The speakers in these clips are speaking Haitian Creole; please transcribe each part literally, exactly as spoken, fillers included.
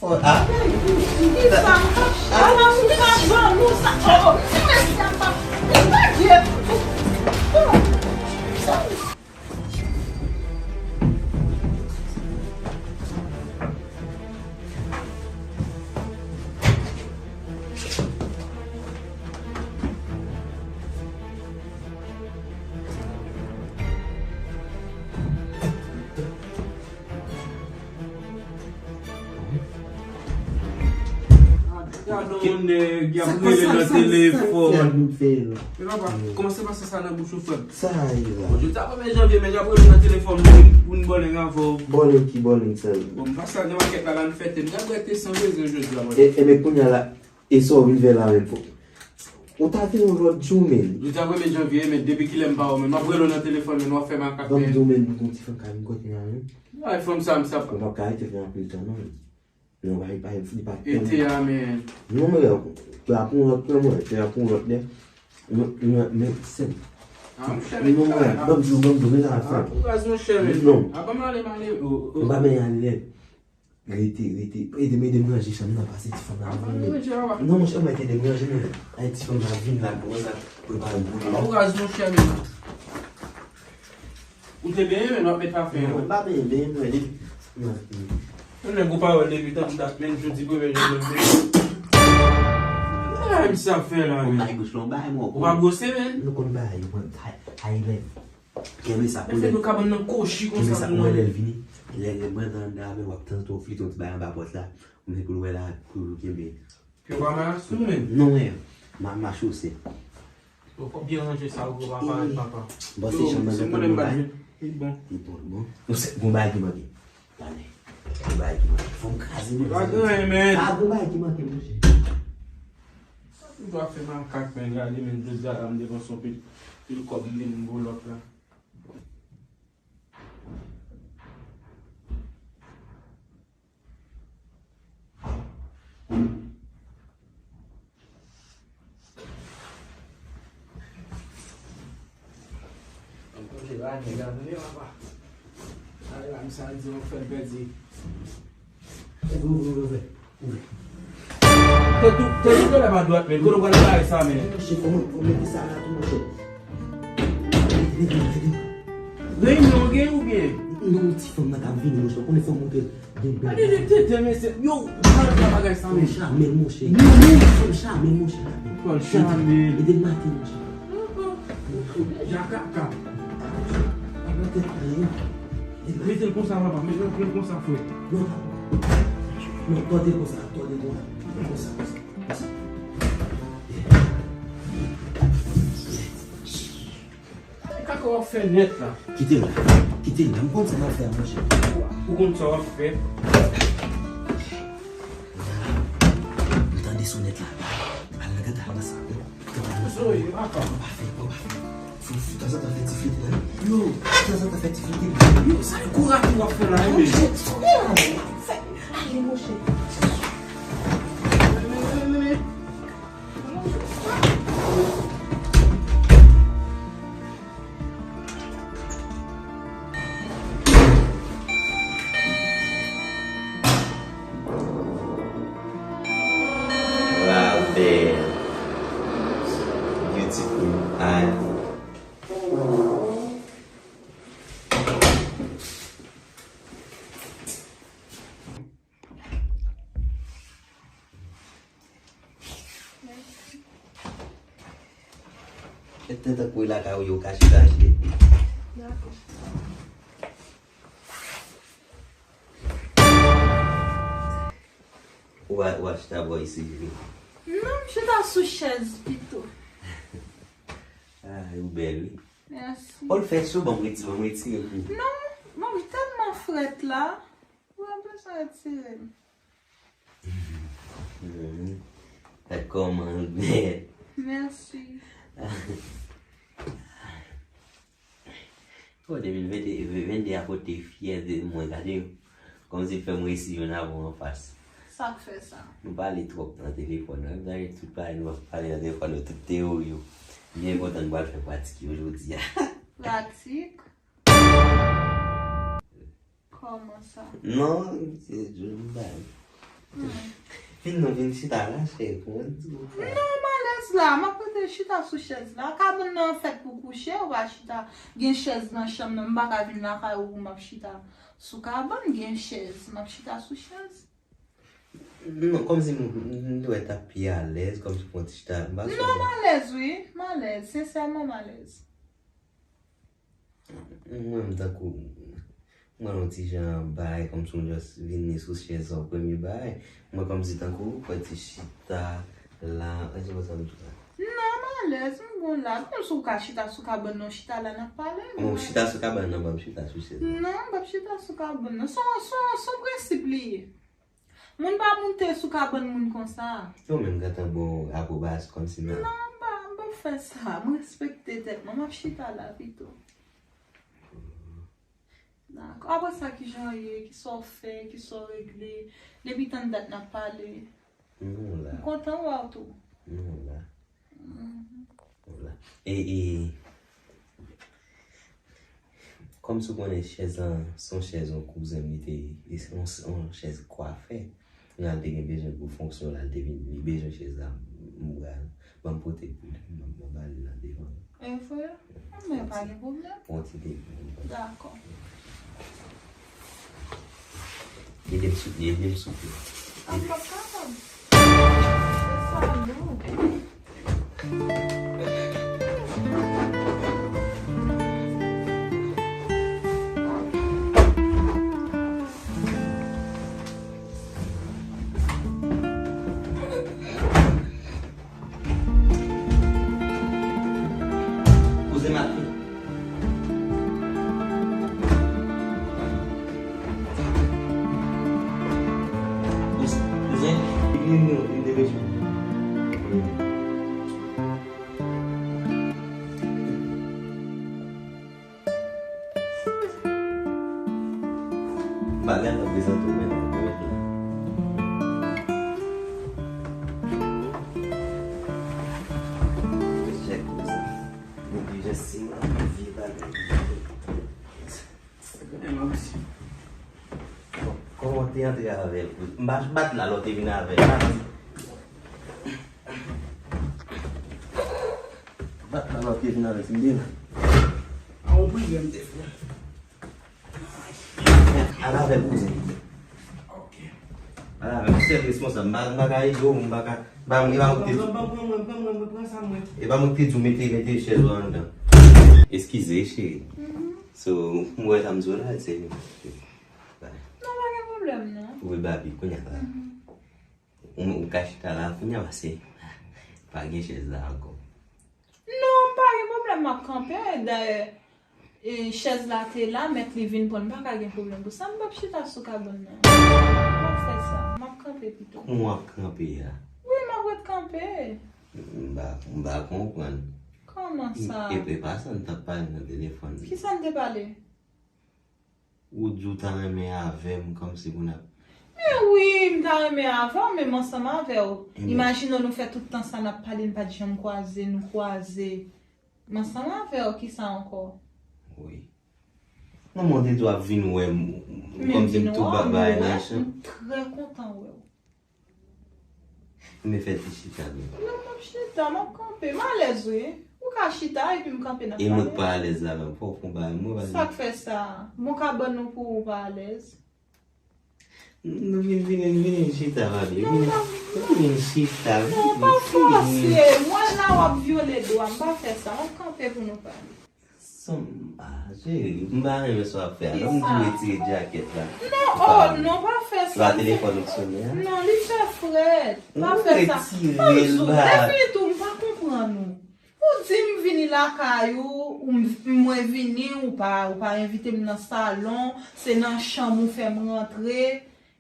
Oh, ah. Kisa? Ala ou pa ban nou sa. Oh, ti mesye a pa. Li pa dye. Gade yon nèg y ap rele nan telefòn. Men papa, kòman se pase sa nan bouch ou, frè m? Sa ye la? Bon, jodi a premye janvye, men y ap rele nan telefòn pou n, pou n bòlèng avè w. Bòlèng ki bòlèng sa ye? Bon, m pase al nan makèt la, la n fète. M t ap rete san rezon jodi a, bòlèng. E, e, men kounye a la, e sa w vin fè la menm, fò. Ou ta vin yon lòt jou, men. Jodi a premye janvye, men depi kilè m pa wè w, men m ap rele w nan telefòn, men w ap fè makak, men. Ban m di w, men, m gon ti fanm ka vin kote m la, men. Ay, fanm sa, m sa pa. Ou p ap ka rete fè anpil tan, non, men. Non, bay, bay, li pa. Ete a, men. Non, men, la pou yon lòt, non, mwen, te la pou yon lòt, men. Men, men, men, sèm. Ah, monchè, men. Non, mwen, ban m di w, ban m di w, men sa fè. Ah, pou gaz, monchè, men. Non. Ah, ban m ale, m ale. Oh, oh. Ou pa men ale. Rete, rete. Ede m, ede m ranje chanm nan, pase ti fanm la. Ah, ban m ranje, papa. Non, monchè, mwen te ede m ranje, men. Ay, ti fanm la vin la, kòmanse ap prepare pou li la. Ah, pou gaz, monchè, men. Ou te benyen, men w ap met pa fen. Non, mwen pa benyen, benyen mwen li. Non. Yon nèg ou pa wè l depi tankou dat, men jodi premye janvye. Ay, m sa fè la, men. Ou pa bwose, men. Nou konn bagay, mwen, ay, ay, men. Kenbe sa, men fè nou kabann nan kochi konsa, kenbe sa, ou wè lè l vini. Lè, lè mwen nan anndan, men w ap tann tou flite yon ti bagay anba pòt la. Ou men pou l wè la, pou l kenbe. Ke w pa mache sou, men. Non, men. Ma, mache w se. Ou fò byen ranje sa, ou pa parèt, papa. Bon, se chanm nan, se mwen menm m pa jwenn. Li bon. Li bon, li bon. Bon, se bon bagay ki manke. Tande. Bon bagay ki manke. Fò m kraze, men. Pa gen anyen, men. Pa gen bagay ki manke, monchè. Sa toujou ap fè makak, men. Gade, men, jodi a la, m depanse yon pil, pil kòb, m vin bo lòt la. Mwen konte la, nèg la tande, papa. Ale la, misye al di mwen fè l pèdi. Ouvè, ouvè, ouvè, ouvè. Ouvè. Tèt ou, tèt ou genlè pa dwat, men. Kote w pral bay sa, men? Monchè, fò mwen, fò mwen mete sa la tou, monchè. Rete, rete, rete. Reyinyon gen oubyen? Non, ti fanm nan k ap vini, monchè. Konnen fò m montre l. Gade de tete, mesye. Yo, ou pral fè bagay sa, men. Fò m chame l, monchè. Non, non. Fò m chame l, monchè. Fò l chame l. Ede l make, monchè. Jakaka. Mete l konsa, papa. Mete l konsa, frè. Non, non, tòde l konsa, tòde l konsa. Konsa, konsa, konsa. Kaka w ap fè nèt la. Kite l la. Kite l la. M konn sa m ap fè a, monchè. Ou konn sa w ap fè. M tande sonèt la. Al nan gad, al nan sa. Zoe, papa. Ou pa fè, ou pa fè. Fò, fò, tanzantan fè ti flite la. Yo, tanzantan fè ti flite la. Yo, sa e kou rate w ap fè la, wi, men. Monchè, ale, monchè. Rabel, beautiful eye. Mèsi. Mete tankou e lakay ou ye, ou ka chita achte. Dakò. Ou a, ou a chita bò isi, jere. Non, m chita sou chèz pito. Ah, ou bèl, wi. Mèsi. Bon, l fè cho, bon, m retire, bon, m retire pou ou. Non, bon, m tèlman frèt la. Ou pa bezwen retire l. Mhm. Gad kòman l bèl. Mèsi. Oh, de mil vennde, vennde a pote fyète mwen, gade yo. Kòmsi l fè m resi jwenn avè w anfas. Sa k fè sa? Nou pale twòp nan telefòn nan. Gade tout bagay nou ap pale nan telefòn nan, tout teyori yo. M byen kontan nou pral fè pratik yo jodi a. Pratik? Kòman sa? Non, se jwenn bagay. Vin non, vin chita la, cheri, pou mwen di ou. Non, m alèz la. M ap rete chita sou chèz la. Kabann nan fèt pou kouche, ou pa chita. Gen chèz nan chanm nan, m pa ka vin lakay ou pou m ap chita sou kabann, gen chèz. M ap chita sou chèz. Non, kòmsi m, m, m dwe t ap pi alèz, kòmsi pou yon ti chita. M pa Non, m alèz, wi. M alèz. Sensèman, m alèz. Mwen menm tankou, mwen yon ti jan bay, kòmsi w just vini sou chèz an premye bay. Mwen kòmsi tankou, ou kwè ti chita la, e se konsa m di w la. Non, m alèz, m bon la. Kòmsi w ka chita sou kabann nan, chita la n ap pale. Bon, chita sou kabann nan, ban m chita sou chèz la. Non, m p ap chita sou kabann nan. Se yon, se yon, se yon prensip li ye. Moun pa moute sou kabann moun konsa. Yo menm gentan ba w apwobasyon kòmsi nan. Non, m pa, m p ap fè sa. M respekte tèt mwen. M ap chita la pito. Dakò. Apre sa, kijan w ye? Kisa w fè? Kisa w regle? Depi tann dat n ap pale. Nou la. M kontan wè w tou. Nou la. Mhm. Nou la. E, e, kòm si w konnen chèz lan, se yon chèz yon kouzen m li te, e se yon, yon chèz kwafè. Jan l te gen bezwen pou fonksyon la, l te vin, li bezwen chèz la, m pral, ban m pote pou li, m ban, ban bal li nan devan. E vre? Men pa gen pwoblèm. Pran ti de. Dakò. Ede m souple, ede m souple. A, m p ap kapab. Se sa, non. Kouzen Maten. Kouzen, kouzen. Vin, vin, vin, vin, vin. Bagay la prezante w menm, menm la. Chèk pou sa. Neglijans ti moun, vye bagay. Bon, kòman w te antre avè l? M pa bat la lè w te vin avè l. Bat la lè w te vin avè l, Cindy. A, w prive m te fè. Al avè l, kouzen. Ok. Al avè l, ou sèl responsab. M pa, m pa ka ede w, m pa ka, m pa, e pa mwen ki te, Pran, pran, pran mwen, pran mwen, pran sa mwen. E pa mwen ki te di w mete, mete chèz ou anndan. Eskize, cheri. Mhm. So, m wè sa m di w la, se, non, pa gen pwoblèm, non. Ou vle babi, kounye a la. Mhm. Ou, ou ka chita la, kounye a, pase pa gen chèz la ankò. Non, m pa gen pwoblèm, m ap kanpe. Dayè, e, chèz la te la, mèt li vin pran l, m pa ka gen pwoblèm pou sa. M p ap chita sou kabann nan. M p ap fè sa. M ap kanpe pito. Kòman w ap kanpe a? Wi, m ap ret kanpe. M pa, m pa konprann. Kòman sa? E, e pa sa n t ap pale nan telefòn. Kisa n te pale? Ou di w ta renmen avè m kòmsi pou n ap. Men wi, m ta renmen avè w, men m ansanm avè w. Imajine w, nou fè tout tan sa n ap pale, n pa t janm kwaze, nou kwaze. M ansanm avè w, kisa ankò? Wi. Manman w te di w ap vin wè m, kòmsi m tou ba-, bay nan chanm. M trè kontan wè w. Men fè ti chita, men. Non, m ap chita, m ap kanpe. M alèz, wi. Ou ka chita, epi m kanpe nan pale. E mwen k pa alèz la menm, fò w fè yon bagay, mwen pa. Sa k fè sa? Bon, kabann nou pou ou pa alèz. Nou vin, vin, vin chita, papi. Non, vin, pa, vin chita, non, vin, pa fòse. Mwen la, w ap vyole dwa m, pa fè sa. M ap kanpe pou nou pale. Sanm, a, cheri, m pa renmen sa w ap fè a. Lè m di w retire djakèt la. Non, oh, non, pa fè sa. Ba telefòn ou k sonnen an. Non, li fè frèt. Pa fè sa. Retire l ba. Defini tou, m pa konprann ou. Ou di m vini lakay ou, ou m, mwen vini, ou pa, ou pa envite m nan salon, se nan chanm ou fè m rantre,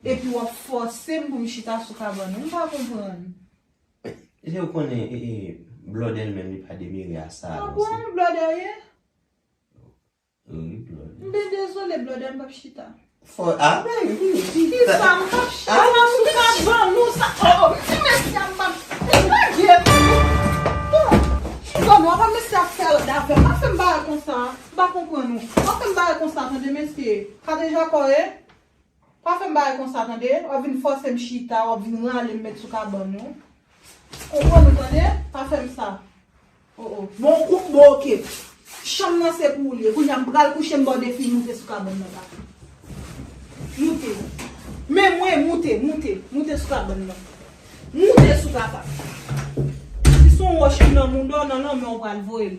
epi w ap fòse m pou m chita sou kabann ou. M pa konprann. Jan w konnen, e, e, blòdè l menm li pa demere a salon. A bon, blòdè w ye? Wi, blòdè. M byen dezole, blòdè, m p ap chita. Fò, a, men, vini chita. Kisa, m p ap chita sou kabann ou sa? Oh, ti mesye a m p ap, m lage m. Bon, bon, nou, apa mesye a fè lòd avè m. Pa fè m bagay konsa, m pa konprann ou. Pa fè m bagay konsa, tande, mesye. Kadeja kò e? Pa fè m bagay konsa, tande? W ap vin fòse m chita, w ap vin rale m met sou kabann ou. Konprann ou, tande? Pa fè m sa. Oh, oh. Bon, kou-, bon, oke. Chanm nan se pou ou li ye. Kounye a m pral kouche m ba w defi moute sou kabann nan, papa. Moute. Men mwen, moute, moute. Moute sou kabann nan. Moute sou papa. Si se yon wòch ki nan mouda w, nan lanmè w pral voye l.